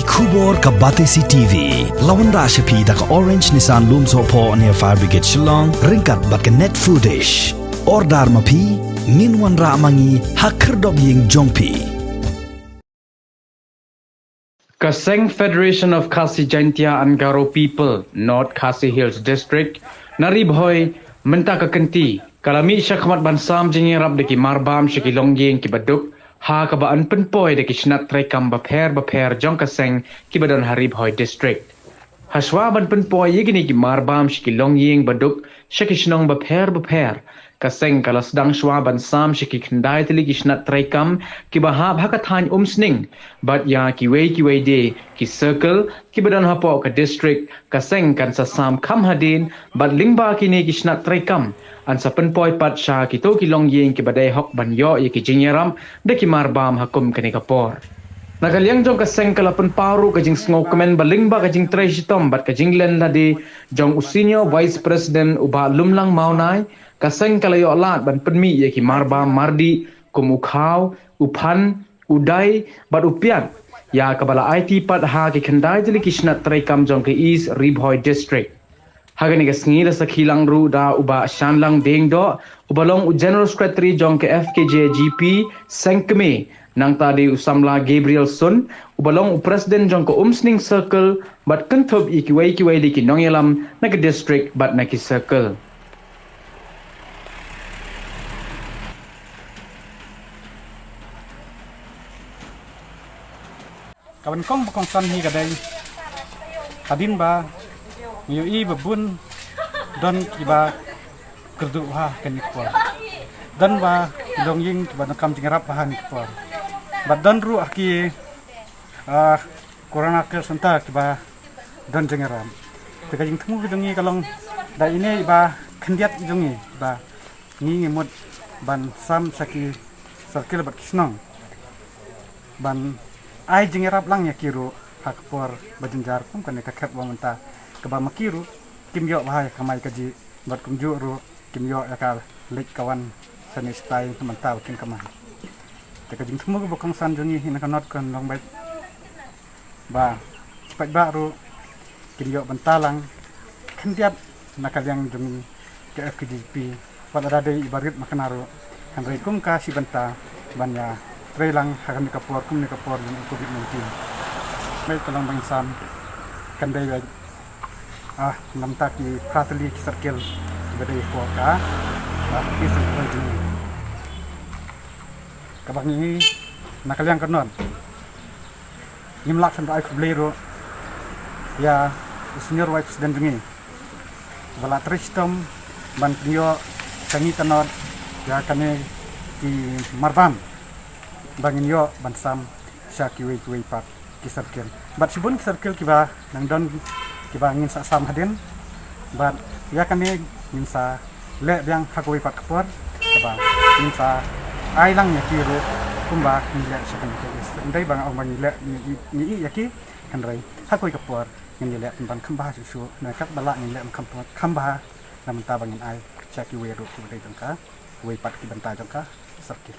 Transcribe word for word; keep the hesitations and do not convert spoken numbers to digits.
Khubor ka Batesi T V. La wanrah sha phi da ka Orange Nissan Lumsohphoh near Fire Brigade Shillong, ryngkat bad ka Net Foodish. Order ma phi, ngin wanrah ma ngi ha khyrdop ïing jong phi. Ka seng Federation of Khasi Jaintia and Garo People, North Khasi Hills District, na Ri Bhoi, mynta ka kynti, ka la mih shakhmat ban sam jingïarap da ki marbam sha ki longïing kiba duk, ha kaba yn pynpoi da ki shnat treikam bapher bapher jong ka seng kiba don ha Ri Bhoi District. Hashwa ban pynpoi ïa kine ki marbam sha ki longïing ba duk sha ki shnong bapher bapher, ka seng ka la sdang shwa ban sam sha ki khyndai tylli ki shnat treikam kiba hap ha ka thaiñ Umsning, bad ïa kiwei kiwei de ki circle kiba don hapoh ka district, ka seng kan sa sam kham hadien, bad lyngba kine ki shnat treikam, yn sa pynpoi pat sha kito ki longïing kiba dei hok ban ïoh ïa ki jingïarap da ki marbam ha kum kane ka por. Na ka liang jong ka seng ka la pynpaw ruh ka jingsngewkmen ba lyngba ka jingtrei shitom bad ka jinglen lade jong u Senior Vice President u Bah Lumlang Mawnai, ka seng ka la ïoh lad ban pynmih ïa ki marbam mardih kum u khaw, u phan, u dai, bad u piat, ïa kaba la aiti pat ha ki khyndai tylli ki shnat treikam jong ka East Ri Bhoi District. Ha kane ka sngi la sakhi lang ruh da u Bah Shanlang Diengdoh, uba long u General Secretary jong ka F K J G P Sengkmie, nangta de u samla Gabriel Sun, uba long u President jong ka Umsning Circle, bad kynthup ïa kiwei kiwei de ki nongïalam na ka district bad na ki circle. Ka ban kong ba kongsan hi ka dei, hadien ba ngi ïohi ba bun don kiba kyrduh ha kane ka por. Don ba ki longïing kiba donkam jingïarap ha kane ka por. Bad don ruh ha ki, ah, Corona Care Center kiba don jingïarap. Te ka jingthmu ka jong ngi ka long da ine iba khyndiat jong ngi ba ngi ngi mut ban sam sha ki circle bad ki shnong ban ai jingïarap lang ïa ki ruh ha ka por ba jynjar kum kane ka khet ba mynta, kaba ma ki ruh kim ïoh bha ïa ka kamai kajih, bad kumjuh ruh kim ïoh ïa ka leit ka wan shane shatai na ka bynta ba kin kamai. Te ka jingthmu kaba kongsan jong ngi hi na ka not kan long beit ba ki paidbah ruh kin ïoh bynta lang khyndiat na ka liang jong ka F K J G P, wat lada dei iba rit makna ruh, hynrei kum ka shi bynta ban ïatrei lang ha kane ka por, kumne ka por jong u Covid nineteen. Beit ka long ba ngin sam kan dei beit, ah, namta ki phra tylli ki circle kiba dei hapoh ka, ah, ki circle jong ngi. Kaba ngi na ka liang ka not, ngim lah shuh ban ai khublei ruh ïa u Senior Vice President jong ngi ba la trei shitom ban pynïoh ka ngi ka not ïa kane ki marbam ba ngin ïoh ban sam sha kiwei kiwei pat ki circle. Bad shibun ki circle kiba nang don kiba ngin sa sam hadien. Bad ïa kane ngin sa leh biang ha kawei pat ka por kaba ngin sa ai lang ïa ki ruh kumba ngi leh sha kane ka East. Ym dei ba nga ong ba ngi leh, ngi, ngi, ngi ïeh ïa ki, hynrei ha kawei ka por ngin ïaleh pynban kham bha shuh shuh, na katba lah ngin leh kham, kham bha na bynta ba ngin ai sha kiwei ruh kiba dei jong ka, kiwei pat ki bynta jong ka circle.